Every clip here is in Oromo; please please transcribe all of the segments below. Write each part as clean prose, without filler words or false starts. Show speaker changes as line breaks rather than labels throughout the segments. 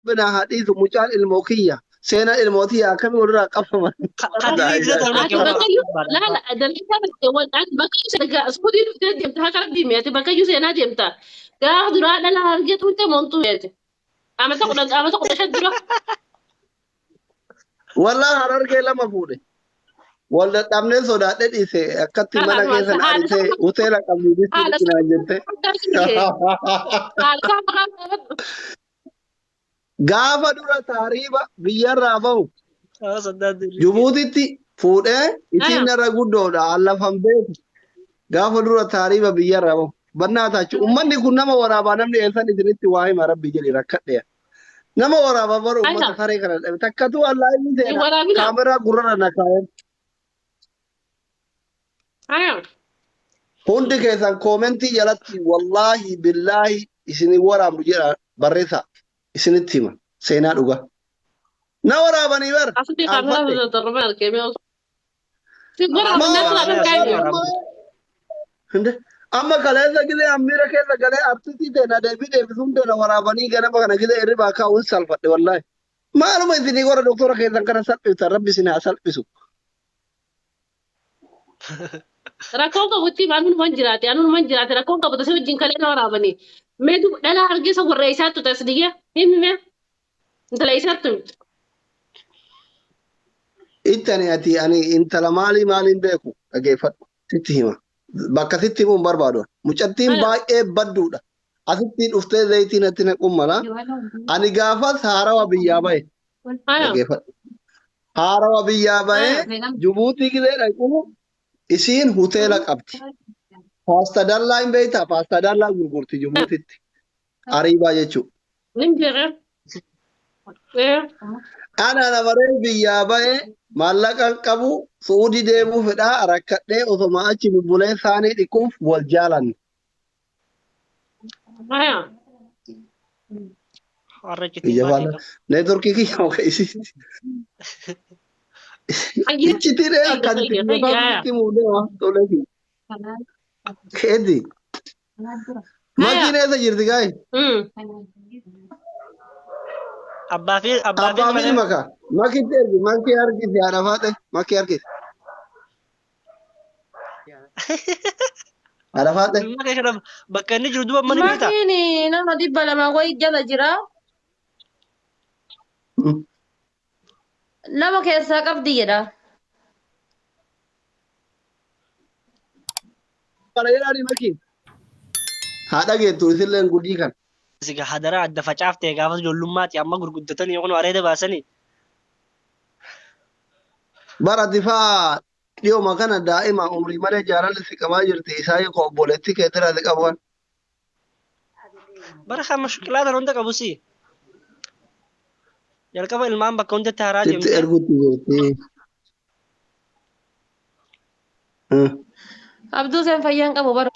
Rabbi naa haa dhiisu mucaan ilmoo kiyya seenaa ilmoo tiyya akkamii walirraa qabaman.
Kadiri dura tan
Ati bakkayyuu laala dalagaa ati bakkayyuu seenaa suutii dhuftee deemta haqa rabbii mi ati bakkayyuu seenaa deemta gaafa duraa dhala argee turte moontuu jeete amata 10 amata 15 dura.
Wallah Harargee lama fuudhe. Wal dadhabnee sodaadhe dhiise akkatti mana keessa na aritee hoteela qabdi bitti naan jette.
Haala isaa maqaa isaa
Gaafa dura taariiba biyyarraa bahu Jubuutitti fuudhee isiin narra guddoodha allafan beeku. Gaafa dura taariiba biyyarraa bahu. Bannaa taachu ummanni kun nama waraabaa namni eessan isinitti waa hima rabbi jedhi rakkadheera. Nama waraabaa bara ummata saree kana dhabe takkatu allaa inni seena kaameraa gurrarra na kaayan. Hundi keessan koomentii jalatti wallaahi billaahi isin hin waraabnu jedha barreessaa isinitti hima seenaa dhugaa. Na waraabanii bar
Asli kaameraa
qaanfadhe.
darban argame osoo. Si
Ma
waraabanii
waraabanii
asirraa
bar
argame.
amma Hinde amma kaleessa gilee ammiira keessa galee artistii ta'e na deebii deebisuun ta'e na waraabanii ganama kana gilee irribaa kaa'uun salphadhe wallaahi. Maaluma isinii warra doktora keessan kana salphiftan rabbi isin haa salphisu.
Rakkoon qabu itti anumaan jiraate anumaan jiraate rakkoon qabu tasii wajjin kalee na waraabanii. Mee dhalaa hargeysa warra isaattu tasdiyya himi mee intala isaattu.
Itti ani ati ani intala maalii maaliin beeku dhageeffadhu sitti hima. Bakka sitti himuun barbaadu. Mucattiin baay'ee badduudha. Asitti dhuftee zayitii natti naquun mala. Ani gaafas haarawa biyyaa bahe. Dhageeffadhu. Haarawa biyyaa bahee Jubuutii gizee dhaqu isiin hoteela qabdi. Paasta dallaa hin beektaa? Paasta dallaa gurgurti Jubuutitti. Ariibaa jechuudha.
Nin beeka.
Ana namaree biyyaa bahee maallaqa hin qabu Su'uudii deemuu fedhaa rakkadhee osoma achi bubbulee saanii dhiquuf wal jaalanne.
Har'a iccitiin
Ija
baatee
faana.
qaba.
Neetworkii kiyya muka isitti. Iccitiin akka ati sitti muudee waan tolee fi. Keeti. Makiin eessa jirti gaa'e?
Abbaa fi abbaa fi
Abbaa fi
malee.
ilma kaa. Makitti ergi makii harkisi haadha faaxe makii harkisi. Haadha faaxe.
Ilma kee kana bakka inni jiru duuba mana beektaa?
Makiin nama 200 wayi jala jira. Nama keessaa qabdi jedha.
Kana jedhaani makiin. Haa dhageettu isilleen gudii kana.
Siga hadaraa adda facaaftee gaafas ijoollummaati amma gurguddatanii yookiin areeda baasanii.
Bara ati faa dhiyoma kana daa'ima umrii malee jaalalli si qabaa jirti isaa hiiko obboleettii keetiraa si qabu kan.
Bara kan mashqilaa tan hunda qabu si. Jalqaba ilmaan bakka hundatti haraa
Sitti
deemte.
ergutti jirti.
Abduu seen fayyaan qabu bara.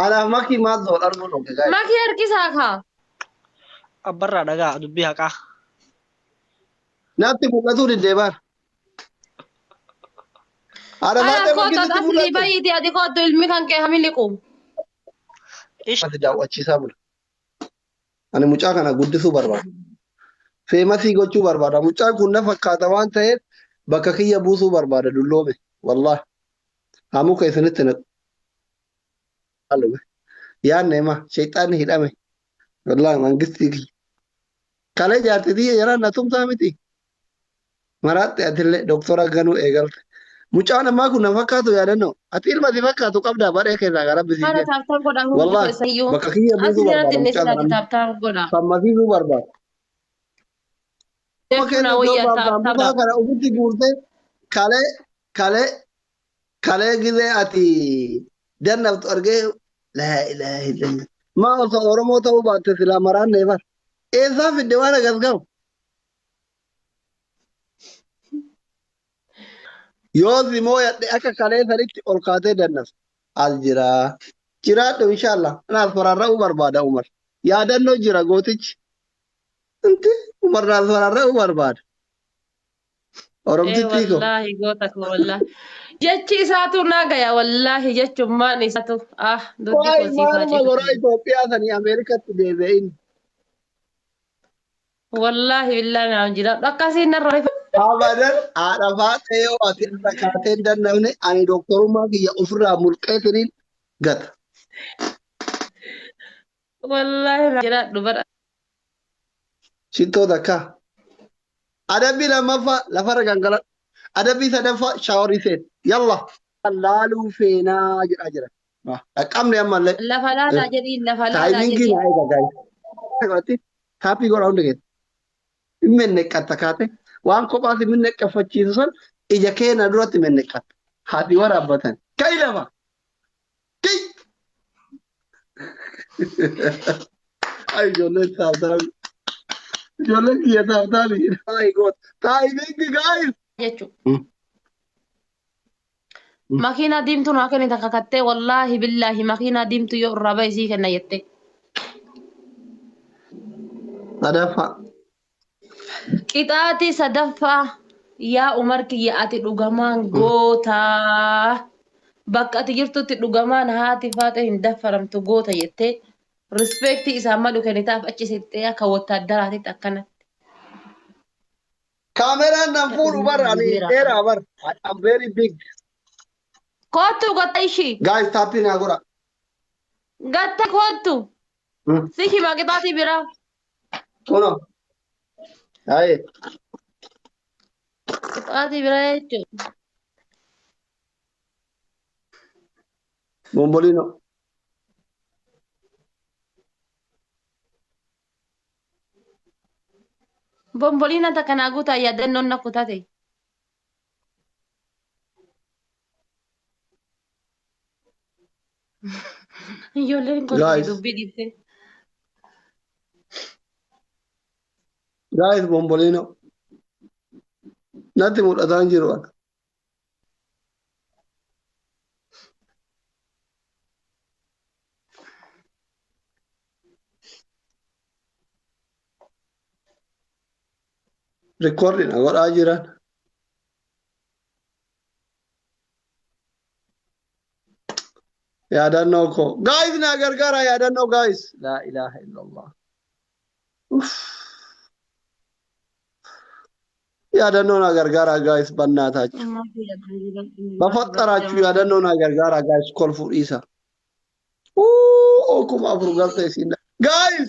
Anaaf makii maal wal arguu dhooge gaa'e.
Makii harkisaa kaa.
Abbarraa dhagaa dubbii haqaa.
Natti mul'atuu diddee baar. Haadha
Ala
faaxee
kootu
makii sitti
asli
mul'atte.
bayiiti ati kootu ilmi kan kee hamiliqu.
Ish.
Ati daawwachiisaa bula. Ani mucaa kana guddisuu barbaada. Feemasii gochuu barbaada. Mucaan kun na fakkaata waan ta'eef bakka kiyya buusuu barbaada dulloome. Wallaahi. Haa muka isinitti naqu. Haalume. Yaadne ma sheexaanni hidhame. Wallaahi mangistii kiyya. Kalee jaartii tiyya yaraan na tumsaa miti. Maraatte atillee doktora ganuu eegalte. Mucaan ammaa kun na fakkaatu yaadannoo. Ati ilma si fakkaatu qabdaa badhee keessaa kan rabbi sii
Haala
kenne.
taap taap godhaa hundi
Wallaahi
keessayyuu.
bakka kiyya buusuu
Asli
barbaada
natti
mucaa
innisinaati
kana.
taap taap godhaa.
Fammasiisuu barbaada. Nama
Jechuun
keessa
wayyaa
iddoo
taap taap
saambusaa kana ofitti guurtee kalee kalee kalee gizee ati dannabtu argee laa ilaaha illallah. Maa osoo Oromoo ta'uu baatte silaa maraanne bar. Eessaa fidde waan akkas gahu? Yoo si mooyadhe akka kalee sanitti ol kaatee dannabtu. As jira. Jiraadhu inshaallah. Anaas faraarra'uu barbaada Umar. Yaadannoo jira gootichi. Inti Umar naas faraarra'uu barbaada.
Ee
Oromtittii koo.
wallaahi goota koo wallaahi. Jechi isaatu naa gaya wallaahi jechummaan isaatu ah dubbi
Waay
koo siif haa
maaluma
citu.
goraa Itoophiyaa sanii Ameerikatti deebi'e inni.
Wallaahi billaahi naaf jiraadhu akkasiin narra rifa.
Abadan haadha faaxee yoo ati irra kaatee hin danda'amne ani doktorummaa kiyya ofirraa mulqeetiniin gata.
Wallaahi naaf jiraadhu bara.
Shittoo takka. Adabbii lammaffaa lafarra gangaladhu. Adabbii sadaffaa shaaworii seen. Yalla. Laaluu feenaa jedhaa jira. Dhaqqabne ammallee.
Lafa laalaa jedhiin lafa laalaa
Taayimingii
jedhiin.
naa eega gaayis. Taappii godhaa hundi keessa. Hin menneqqatta kaate. Waan kophaas hin menneqqafachiisu san ija keenya duratti menneqqatta. Haati waraabbatan. Ka'i lafa. Ka'i. Ay ijoolleen taabtaabii. Ijoolleen kiyya taabtaabii. Ay goota. Taayimingii gaayis.
Jechuudha. Makiinaa diimtuu naa kennita kakattee wallaahi billaahi makiinaa diimtuu yoo irraa bahe sii kenna jette.
Sadaffaa.
Qixaatii sadaffaa yaa Umar kiyya ati dhugamaan gootaa. Bakka ati jirtutti dhugamaan haati faaxee hin daffaramtu goota jettee rispeektii isaan malu kennitaaf achi sittee akka wottaaddaraatitti akkanatti.
Kaameraan nan fuudhu bar ani dheeraa bar. I am very big.
Kottu gatta ishii.
Guys taappii naa godha.
Gatta kottu. Si hima qixaatii biraa.
Kunoo. Haye.
Qixaatii biraa jechuudha.
Bombolino.
Bomboliina takka naa guutaa yaadannoon na kutate. Ijoolleen kun
Guys.
dubbii dhiibte.
Guys bombolino. Natti mul'ataa hin jiru. Rikoordi na godhaa jiran. Yaadannoo koo. Guys na gargaara yaadannoo guys. Laa ilaaha illallah. Uff. Yaadannoo na gargaara guys bannaataachu. Bafaxxaraachu yaadannoo na gargaara guys kolfuu dhiisa. Uu 4000 galte isiin. Guys!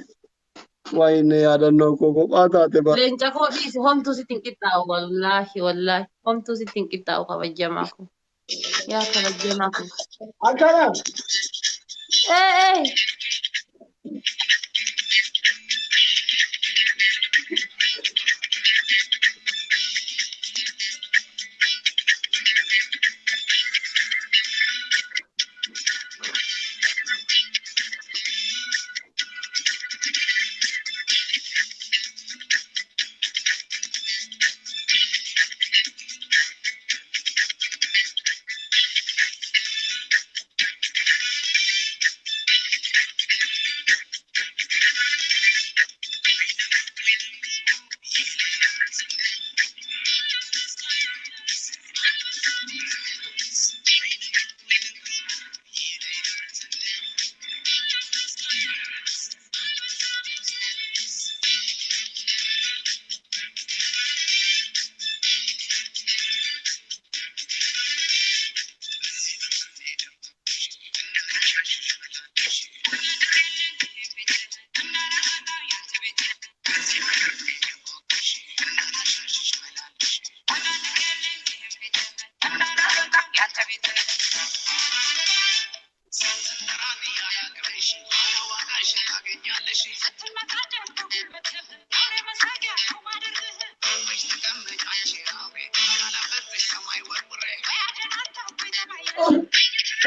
Wayne yaadannoo koo kophaa taate bara.
Leenca koo dhiisi homtuu sitti hin qixxaa'u wallaahi wallaahi homtuu sitti hin qixxaa'u kabajamaa koo. Yaa kabajamaa koo.
Akkana.
Ee ee.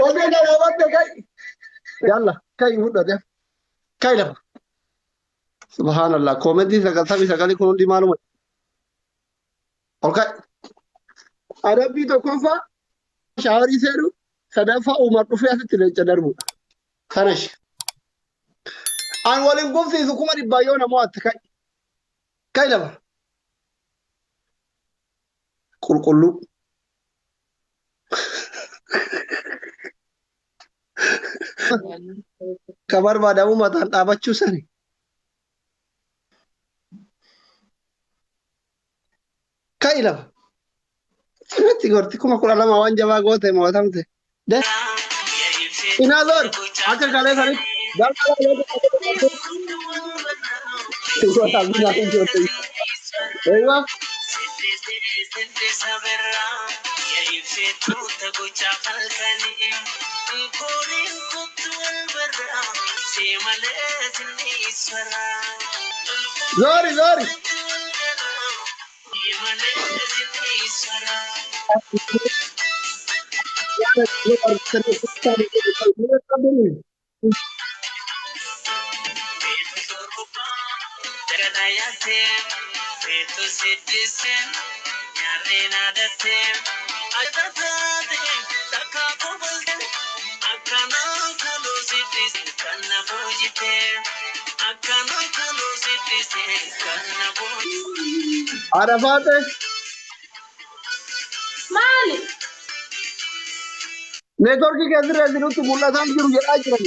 Onnee dhadhaabadde kai. Yalla kai fudhate. Kai lafa. Subhanallah. Koomentii 99 kun hundi maaluma? Ol kai. Adabbii tokkoffaa shaaworii seenu sadaffaa Umar dhufee asitti leenca darbudha. Kanash. An waliin gufsiisu 100,000 yoo namoo atti kai. Kai lafa. Qulqulluu. Ka barbaadamu mataan dhaabachuu sani. Ka'i lafa. Sirriitti gorti 12,000 waan jabaa goote mo'atamte. De. Inaazoor akka kalee sanitti galgala. Eeyyuu. Zoori zoori. Haadha Faatee.
Maali?
Neetworkii keessirra jirutti mul'ataa hin jiru jedhaa jiran.